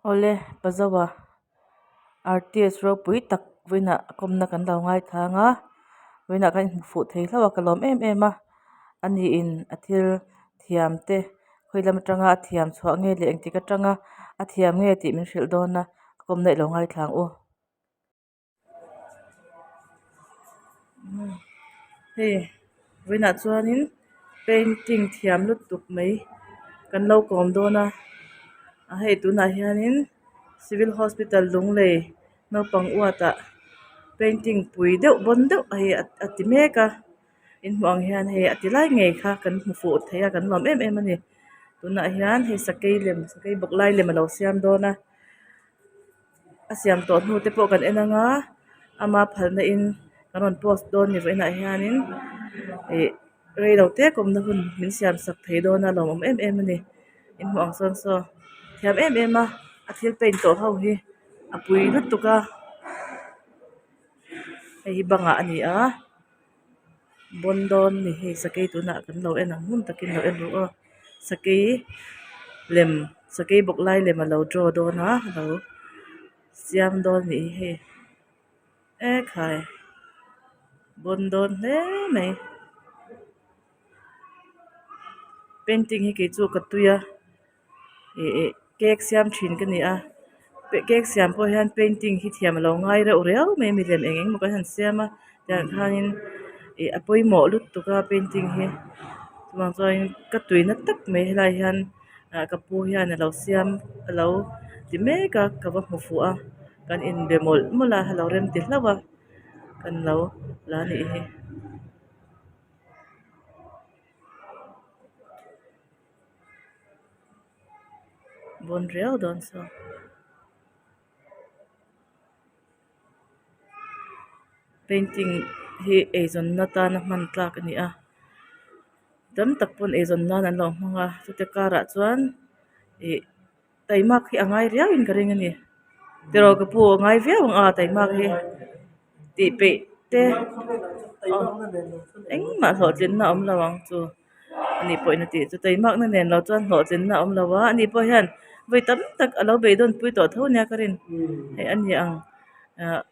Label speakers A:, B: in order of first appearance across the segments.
A: Awle Pazawa artist ropui tak vawiinah a kawmna kan lo ngaithlang a vawiinah kan inhmu fuh thei hlauh a ka lawm em em a aniin a thil thiam te khawi lam atanga a thiam chhuah nge leh engtik atanga a thiam nge tih min hrilh dawn a a kawmna i lo ngaithlang u. Hei vawiinah chuanin painting thiam lutuk mai kan lo kawm dawn a a hei tunah hianin civil hospital lunglei naupang uat ah painting pui deuh bawn deuh hei a ti mek a in hmuh ang hian hei a ti lai ngei kha kan hmu fuh thei a kan nuam em em a ni tunah hian hei sakei lem sakei bawk lai lem a lo siam dawn a. A siam tawh hnu te pawh kan en anga ama phalna in kan rawn post dawn ni vawiinah hianin ih rei lo te kawmna hun min siam sak thei dawn a lawmawm em em a ni in hmuh ang sawn saw thiam em em a a thil paint tawh ho hi a pui lutuk a hei hi bangah a ni a bawn dawn a ni hei sakei tunah kan lo en ang ngun takin lo en ru aw sakei lem sakei bawk lai lem a lo draw dawn a a lo siam dawn a nih hi hei ekhai bawn dawn hle mai painting hi kei chu ka tui a. Ih ih cake siam thin ka ni a cake siam pawh hian painting hi thiam alo ngai reuh riau mai a milem eng eng emaw kan han siam a tiang khanin ih a pawimawh lutuk a painting hi chuvang chuanin ka tuina tak mai helai hian ah ka pu hian alo siam alo ti mek a ka va hmu fuh a kan inbe mawlh mawlh a a lo rem ti hlauh a kan lo la nih hi. Bawn riau dawn saw. Painting hi eizawnna tana hman tlak a ni a tam tak pawn eizawn nan an lo hmang a chute karah chuan ih taimak hi a ngai riau in ka ring a ni tiraw ka pu a ngai viau ang a taimak hi tih peih te engmah hlawhtlinna a awm lo ang chu. Ani pawhin a tih chu taimakna nen lo chuan hlawhtlinna a awm lo a ani pawh hian vawi tam tak a lo beidawn pui tawh tho nia ka rin hei a ni ang ah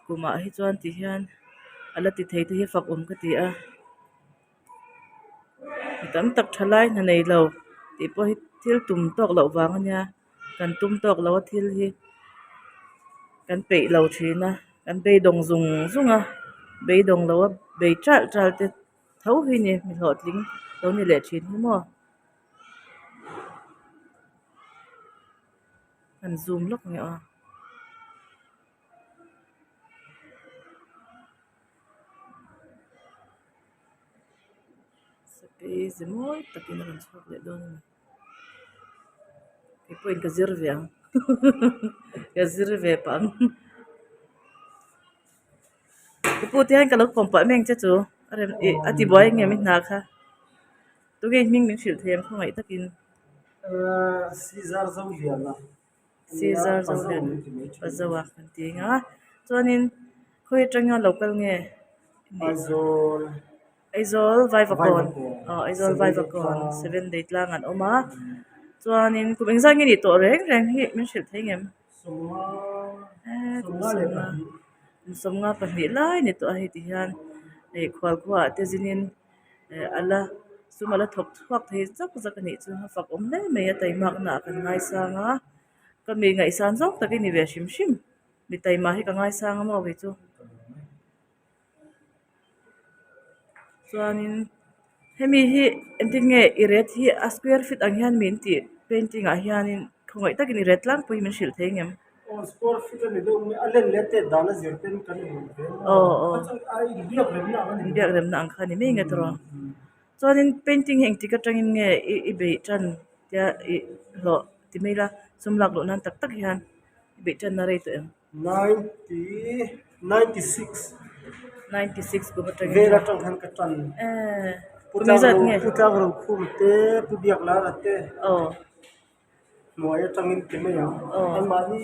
A: kumah hi chuan ti hian a la ti thei te hi fak awm ka ti a mi tam tak thalai hna nei lo tih pawh hi thil tum tawk loh vang a nia kan tum tawk lo a thil hi kan peih lo thin a kan beidawng zung zung a beidawng lo a bei ṭalh ṭalh te tho hi ni mi hlawhtling lo ni leh thin hi maw han zoom lawk ang e aw. Sakei ze mawi takin a rawn chhuak leh dawn a ni. Kei pawhin ka zir ve ang ka zir ve pah ang ka pu te hian ka lo kawm pah mek che chu a rem ih a ti buai ang em i hna kha tunge hming min hrilh thei ang khawngaih takin.
B: Caesar Zoliana
A: Caesar Zoliana Pazoa kan ti ang a chuanin khawi atanga lo kal nge
B: Aizawl.
A: Aizawl Vaivakawn aw Aizawl Vaivakawn 7 day tlang an awm a chuanin kum engzat nge nih tawh reng reng hi min hrilh thei ngem kum sawmnga pahnih lai ni tawh a hei ti hian hei khualkhua ah te zinin eh a la sum a la thawk chhuak thei zak zak a nih chu a fak awm hle mai a taimak na ah kan ngaisang a ka mi ngaihsan zawng tak i ni ve hrim hrim mi taima hi ka ngaisang a maw kei chu. Chuanin hemi hi engtin nge i ret hi a square feet ang hian min tih painting ah hianin khawngaih takin i ret tlangpui min hrilh thei ngem?
B: Aw square feet a ni deuh mai a len leh a tet dan a zir ten kan inawm ve a
A: Aw aw
B: kha chu a inbiak remna ang a ni
A: inbiak remna ang kha a ni mai nge tawrh a chuanin painting hi engtik atangin nge i i beih tan tia i hlawh ti mai la sum lak luh nan tak tak hian i beih tanna rei tawh em?
B: Ninety 96
A: 96 kum atangin
B: vel atang khan ka tan
A: eh
B: Pu Tlang Pu Tlang Rokhum te Pu Biak Lara te
A: aw
B: hnuai atangin ti mai ang
A: aw
B: anmahni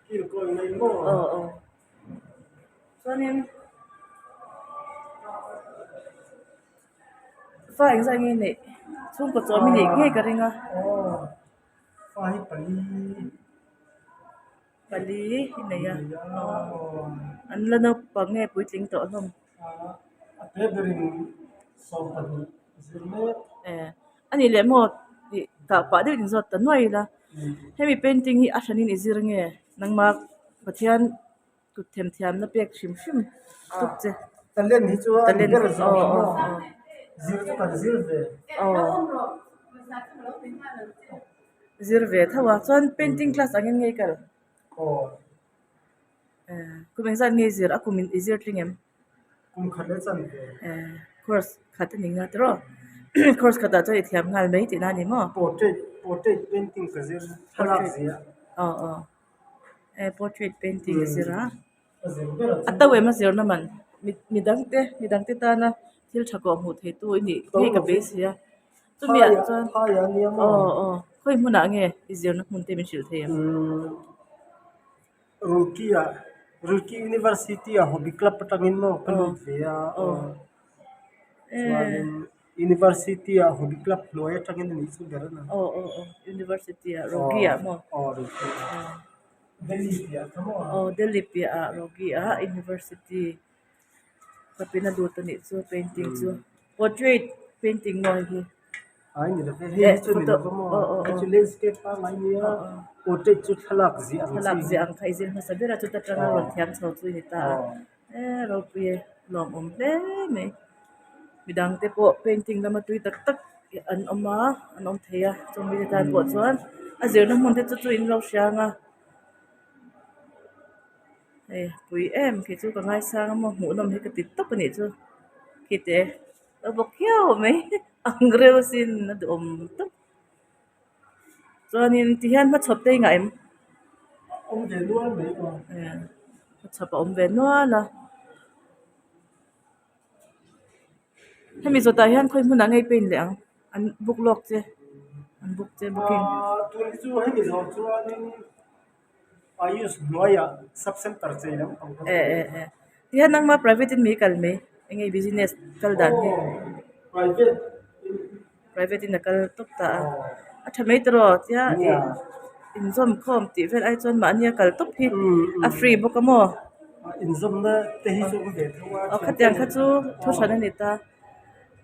B: kilkawi mai maw
A: aw aw chuanin fa engzah nge i neih? Chhungkaw chawm i nih ngei ka ring a.
B: Aw fa hi pali.
A: Pali i nei a aw an la naupang nge puitling tawh hlawm.
B: A te berin 12 zir mek.
A: Eh a nih leh maw tih kah pah deuh in zawt ta nuai ila hemi painting hi a hranin i zir nge nangmah Pathian kut themthiamna pek hrim hrim tuk che.
B: Talent hi chu a ni ber zawk a maw zir chu kan zir ve.
A: Aw zir ve tho a chuan painting class angin nge i kal?
B: Aw.
A: Eh kum engzat nge i zir a kum i zir tling em?
B: Kum khat leh chan ve.
A: Eh course khat a ni nga tiraw course khatah chuan i thiam nghal mai tihna a ni maw?
B: Portrait portrait painting ka zir thlalak zia.
A: Aw aw. Eh portrait painting a zir a a to em a zirna man midangte midangte tana thil tha kawh hmuh thei tu i nih ngei ka beisei a chumi ah chuan aw aw khawi hmunah nge i zirna hmun te min hrilh thei ang.
B: Roorkee ah Roorkee University ah hobby club atangin maw ka lut ve a aw chuanin University ah hobby club hnuai atangin a nih chu ber a ni.
A: Aw aw aw University ah Roorkee ah maw?
B: Aw Roorkee ah. Delhi piah kha maw?
A: Aw Delhi piah ah Roorkee ah University club in a lut a nih chu painting chu portrait painting maw hei hi?
B: Ai ni love hei hi chu ni love maw? Hei chu landscape pangngai a nia portrait chu thlalak ziah ang chi.
A: Thlalak ziah ang kha i zir hmasa ber a chuta tanga rawn thiam chho chu i ni ta a. Eh ropui e lawmawm hle mai midang te pawh painting lama tui tak tak an awm a an awm thei a chung mite tan pawh chuan a zirna hmun te chu chu in lo hria ang a hei pui em kei chu ka ngaisang a maw hmuh nawm hi ka ti tawp a nih chu khi te a bawk khiau mai ang reuh sin a duhawm tawp. Chuanin tihian hmachhawp te i ngah em?
B: Awm ve nual mai aw.
A: Hmachhawp a awm ve nual a. Hemi zawtah hian khawi hmunah nge i paint leh ang? An book lawk che. An book che booking.
B: Tun hi chu hemi zawh chuanin Ayush hnuaiah sub center chei lampang ka
A: Eh eh eh. Tihian nangma private in mi kal mai? Enge i business kal dan hi?
B: Aw private in.
A: Private in a kal tawp ta a. A tha mai tawh rawh tia ih inzawm khawm tih vel ai chuan mahni a kal tawp hi a free bawk a maw?
B: Inzawmna te hi chu awm ve tho a.
A: Aw khatiang kha chu thu hran a ni ta.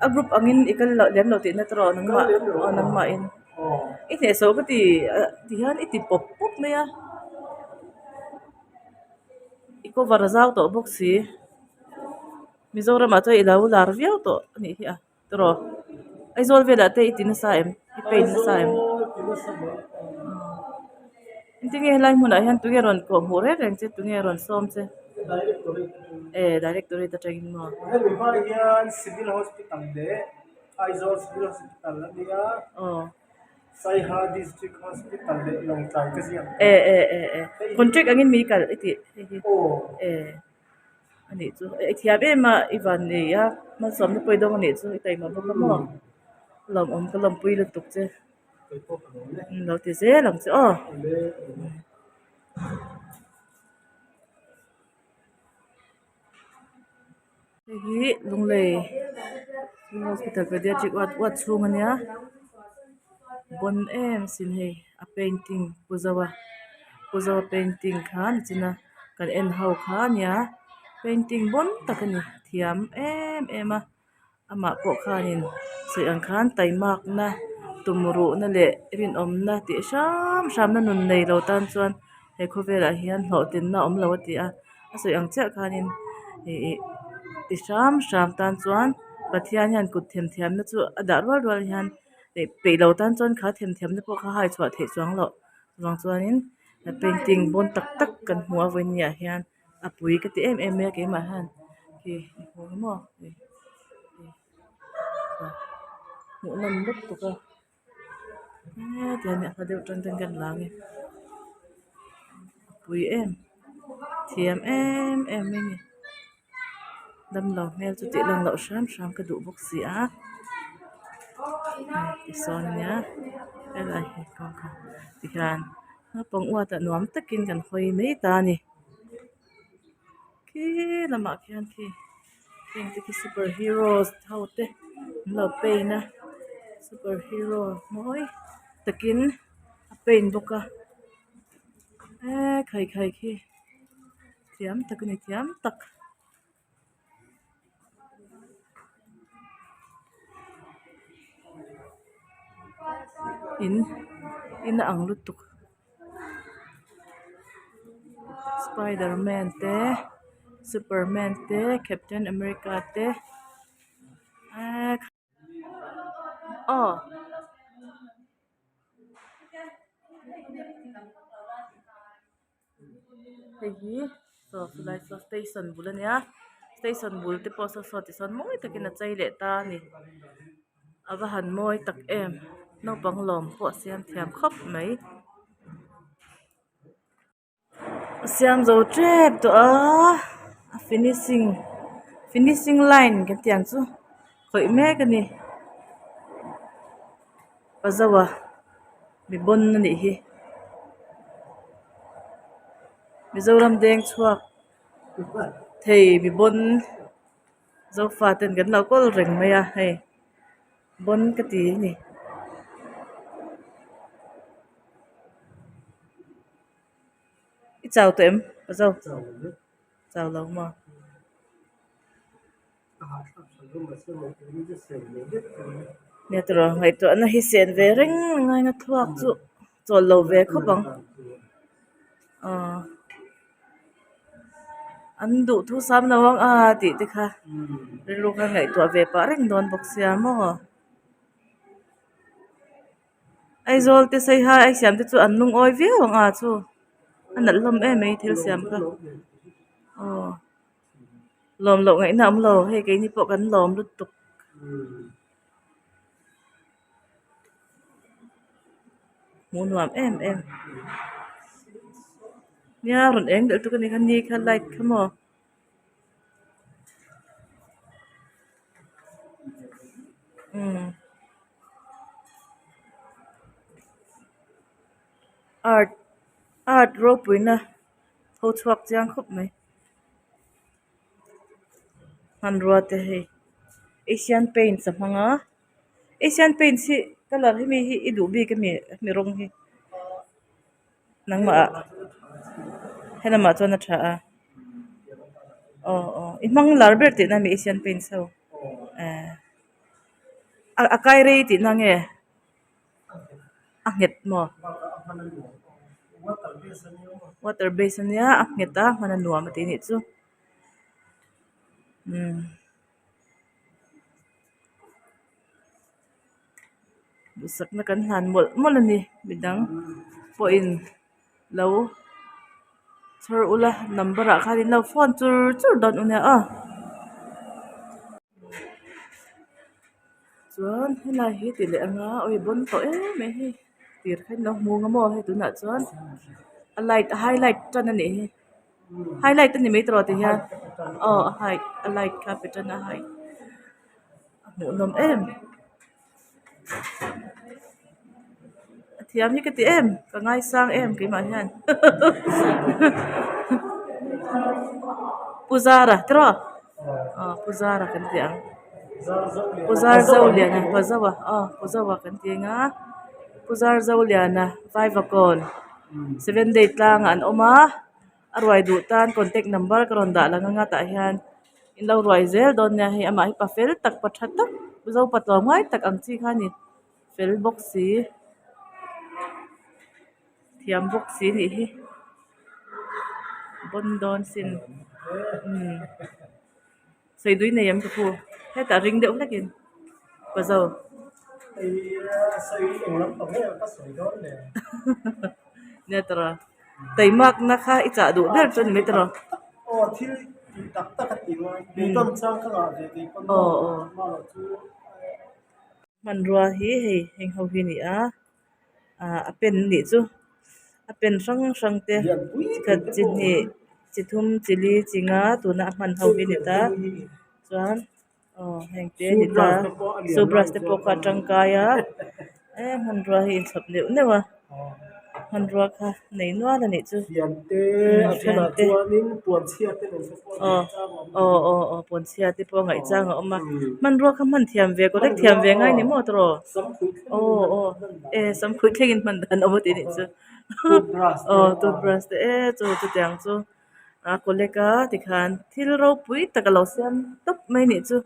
A: A group angin i kal loh lem lo tihna te rawh nangmah aw nangmahin i hnehsawh ka ti ti hian i ti pawp pawp mai a i cover a zau tawh bawk si Mizoramah chuan i lo lar viau tawh a nih hi a tiraw Aizawl velah te i ti nasa em i paint nasa em engtin nge helai hmunah hian tunge rawn kawhhmuh reng reng che tunge rawn sawm che. Eh directorate atangin maw.
B: Hemi hma hian civil hospital leh Aizawl civil hospital a nia.
A: Aw.
B: Saiha district hospital leh Lawngtlai ka ziak
A: tawh. Eh eh eh eh contract angin mi kal i tih hei hi.
B: Aw.
A: Eh anih chu i thiam em a i van nei a malsawmna pawh i dawng anih chu i taima bawk a maw. Lawmawm ka lawmpui lutuk che. Lo ti zel ang che aw. Hei hi Lunglei Hospital Pediatric ward ward chhung a nia bon em sin hei a painting pu zo a pu zo a painting kha nichina kan en ho kha a nia painting bon tak a ni thiam em em a. Amah pawh khanin sawi ang khan taimakna tumruhna leh rinawmna tih hram hramna nun nei lo tan chuan he khawvelah hian hlawhtlinna a awm lo a ti a a sawi ang chiah khanin ih ti hram hram tan chuan Pathian hian kut themthiamna chu a dah rual rual hian peih lo tan chuan kha themthiamna pawh kha hai chhuah theih chuang loh vang chuanin painting bawn tak tak kan hmu a vawiin ah hian. A pui ka ti em em mai a keimah hian khi i hmu ang maw hei hei hmuh nawm lutuk a hetiang a hla deuh tan ten kan la ang e a pui em thiam em em mai a ni damlo hmel chu tih lang loh hram hram ka duh bawk si a hei tisawn a nia helai hi tikhian naupang uatah nuam takin kan hawi mai ta a ni. Khi lamah khian khi heng te khi super heroes ho te an lo paint a. Super hero mawi takin a paint bawk a eee khai khai khi thiam tak a ni thiam tak. In in a ang lutuk spiderman te superman te captain america te eee aw. Hei hi saw chulai saw station bul a nia station bul te pawh saw saw tisawn mawi takin a chei leh ta a ni a va han mawi tak em naupang lawm pawh a siam thiam khawp mai. A siam zo tep tawh a a finishing finishing line kan tih ang chu khawih mek a ni pazoa mi bawn a nih hi Mizoram deng chhuak thei mi bawn zofa ten kan lo kawl reng mai a hei bawn ka ti a ni. I chau tawh em pazo chau lo maw. Nia tawrh ngaihtuahna hi sen ve reng a ngaina thluak chu chawl lo ve khawp ang aw an duh thu sam lo ang a tih te kha rilru kha ngaihtuah ve pah reng dawn bawk sia maw. Aizawl te saiha ai siam te chu an lungawi viau ang a chu a nalh hlawm em mai thil siam kha aw. Lawm loh ngaihna a awm lo hei keini pawh kan lawm lutuk. Hmuh nuam em em. Nia rawn eng deuh tuk a ni kha ni kha light kha maw. Umm art art ropuina tho chhuak chiang khawp mai. Hmanrua te hei asian paints a hmang a asian paints hi colour hemi hi i duh bik ami hemi rawng hi nangmah ah helamah chuan a tha a aw aw i hmang lar ber tihna ami asian paints ho eh a kai rei tihna nge. A nghet maw? Water base ania a nghet a hman a nuam a tih anih chu umm duhsakna kan hlan mawlh mawlh a ni midang pawhin lo chhawr ula number ah khan in lo phone chur chur dawn u nia aw. Chuan helai hi ti leh anga awi bawn tawh em mai hei tir kha in lo hmu ang maw hei tunah chuan a light a highlight tan a nih hi highlight a ni mai tawh ti hian aw a height a light kha a pe tan a height a hmuhnawm em a thiam hi ka ti em ka ngaisang em keimah hian Pu Zara tiraw aw Pu Zara kan ti ang. Pu Zarzoliana Pazawa aw Pazawa kan ti ang a Pu Zarzoliana Vaivakawn seven day tlangah an awm a a ruai duh tan contact number ka rawn dah lang anga tah hian in lo ruai zel dawn nia hei amah hi pa fel tak pa tha tak zopa tlawmngai tak ang chi kha a ni fel bawk si thiam bawk si a nih hi bawn dawn sin umm. Sawi dui nei em ka pu? Hetah ring deuh hlekin ka zo. Nia tawrh a, taimakna kha i chah duh ber chu a ni mai tawrh a. Aw aw. Hmanrua hi hei heng ho hi a ni a. Ah a pen anih chu a pen hrang hrang te chi khat chi hnih chi thum chi li chi nga tuna a hman ho hi a ni ta chuan aw heng te a ni ta shoe brush te pawh kha a tangkai a eh hmanrua hi a inchhawp neuh neuh a. Hmanrua kha nei nual a nih chu.
B: Fian te
A: Umm
B: a
A: fian
B: thenah
A: te
B: chuanin puan chhia te nen te pawh
A: aw
B: ngaih chang a awm
A: aw
B: a ni.
A: aw aw puan chhia te pawh ngaih
B: Aw
A: chang a awm a.
B: umm
A: Hmanrua kha hman thiam ve collect thiam
B: hmanrua
A: ve ngai
B: aw
A: ni maw tawh
B: samkhuih
A: aw
B: thlengin
A: aw
B: hman dan
A: e
B: a awm.
A: samkhuih thlengin hman dan a awm a tih nih chu.
B: Toothbrush te
A: Aw
B: aw.
A: toothbrush te e chu chutiang chu a collect a tikhan thil ropui tak a lo siam tawp mai a nih chu.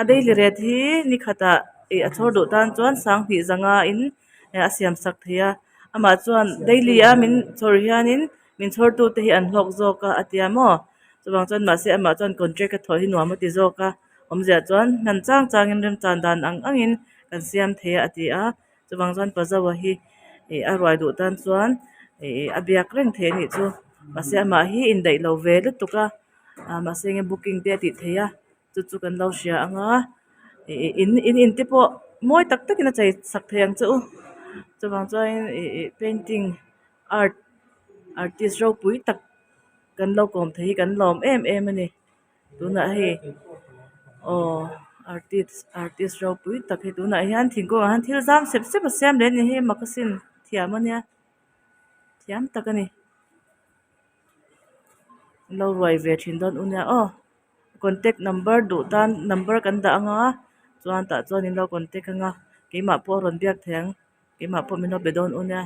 A: A daily rate hi ni khatah ih a chhawr duh tan chuan sanghnih zanga in a siam sak thei a amah chuan daily a min chhawr hianin min chhawr tu te hi an hlawk zawk a a tia maw chuvang chuan mahse amah chuan contract a thawh hi nuam a ti zawk a awmzia chuan hman chang changin remchan dan ang angin kan siam thei a a ti a chuvang chuan pazawa hi ih a ruai duh tan chuan ih a biak reng thei a nih chu mahse amah hi indaih lo ve lutuk a ah mahse enge booking te a tih theih a. Chu chu kan lo hria ang a ih in in in te pawh mawi tak takin a chei sak thei ang che u chuvang chuanin ih ih painting art artist ropui tak kan lo kawm thei hi kan lawm em em a ni tunah hei aw artist artist ropui tak hi tunah hian thingkungah hian thil zam sep sep a siam leh a ni hei a mak asin thiam a nia thiam tak a ni lo ruai ve thin dawn u nia aw. Contact number duh tan number kan dah anga chuan tah chuan in lo contact anga keimah pawh a rawn biak thei ang keimah pawh min lo be dawn u nia.